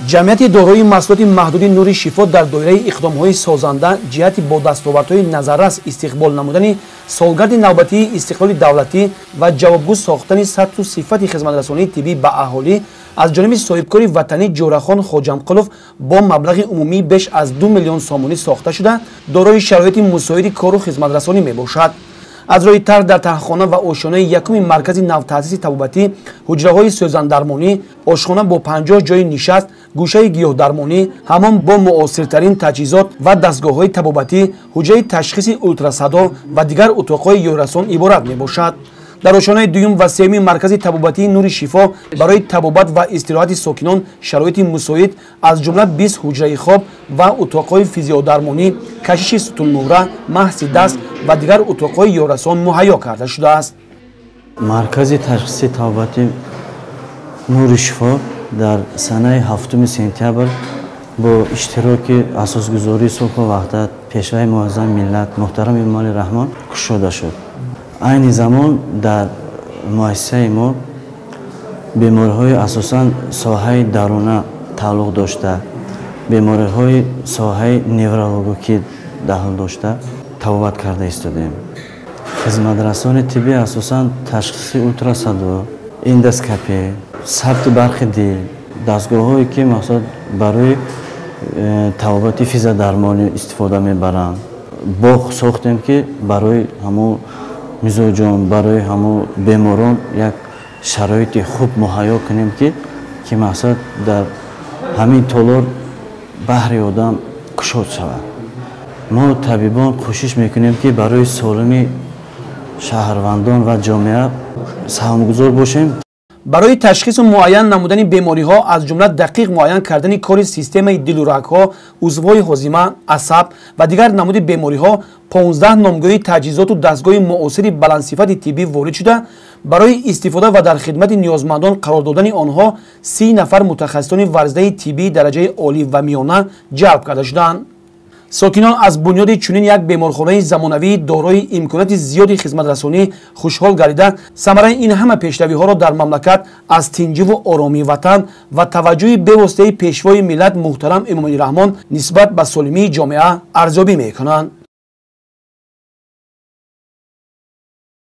Ҷамъияти дорои маҳсулоти маҳдуди Нури Шифо дар доираи иқдомҳои созанда ҷиҳати бо дастовардҳои назаррас истиқбол намудани солгарди навбатии истиқлоли давлатӣ ва ҷавобгӯ сохтани сатҳу сифати хизматрасонии тиббӣ ба аҳолӣ аз ҷониби соҳибкори ватанӣ Ҷӯрахон Хоҷамқулов бо маблағи умумии беш аз 2 миллион сомонӣ сохта шуда, дорои шароити мусоиди кору хизматрасонӣ мебошад. Аз рӯи тарҳ дар таҳхона ва ошёнаи якуми маркази навтаъсиси табобатӣ ҳуҷраҳои сӯзандармонӣ, ошхона бо 50 ҷойи нишаст, гӯшаи гиёҳдармонӣ, ҳамон бо муосиртарин таҷҳизот ва дастгоҳҳои табобатӣ, ҳуҷраи ташхиси ултрасадо ва дигар утоқҳои ёррасон иборат мебошад. Дар ошёнаи дуюм ва сеюми маркази табобатии Нури Шифо барои табобат ва истироҳати сокинон шароити мусоид, аз ҷумла 20 ҳуҷраи хоб ва утоқҳои физиодармонӣ, кашиши сутунмуҳра, маҳси даст ва дигар утоқҳои ёррасон муҳайё карда шудааст. Маркази ташхиси табобати Нури Шифо дар санаи 7 сентябр бо иштироки асосгузории сулҳу ваҳдат, Пешвои муаззами миллат муҳтарам Эмомалӣ Раҳмон кушода шуд. Айни замон дар муассисаи мо бемориҳои асосан соҳаи даруна тааллуқ дошта, бемориҳои соҳаи неврологикӣ дахл дошта табобат карда истодаем. Хизматрасони тиббӣ асосан ташхиси ултрасадо, эндоскопия, сабти барқи дил, дастгоҳҳое ки мақсад барои табобати физиодармонӣ истифода мебаранд. Боғ сохтем, ки барои ҳамон мизоҷон, барои ҳамон беморон як шароити хуб муҳайё кунем, ки мақсад дар ҳамин толор баҳри одам кушод шавад. Мо табибон кӯшиш мекунем, ки барои солимии шаҳрвандон ва ҷомеа саҳмгузор бошем. Барои ташхису муайян намудани бемориҳо, аз ҷумла дақиқ муайян кардани кори системаи дилу рагҳо, узвҳои ҳозима, асаб ва дигар намуди бемориҳо, 15 номгӯи таҷҳизоту дастгоҳи муосири баландсифати тиббӣ ворид шуда, барои истифода ва дар хидмати ниёзмандон қарор додани онҳо 30 нафар мутахассисони варзидаи тиббии дараҷаи олӣ ва миёна ҷалб карда шудаанд. Сокинон аз бунёди чунин як беморхонаи замонавии дорои имконоти зиёди хизматрасонӣ хушҳол гардида, самараи ин ҳама пешравиҳоро дар мамлакат аз тинҷиву оромии ватан ва таваҷҷӯҳи бевоситаи Пешвои миллат муҳтарам Эмомалӣ Раҳмон нисбат ба солимии ҷомеа арзёбӣ мекунанд.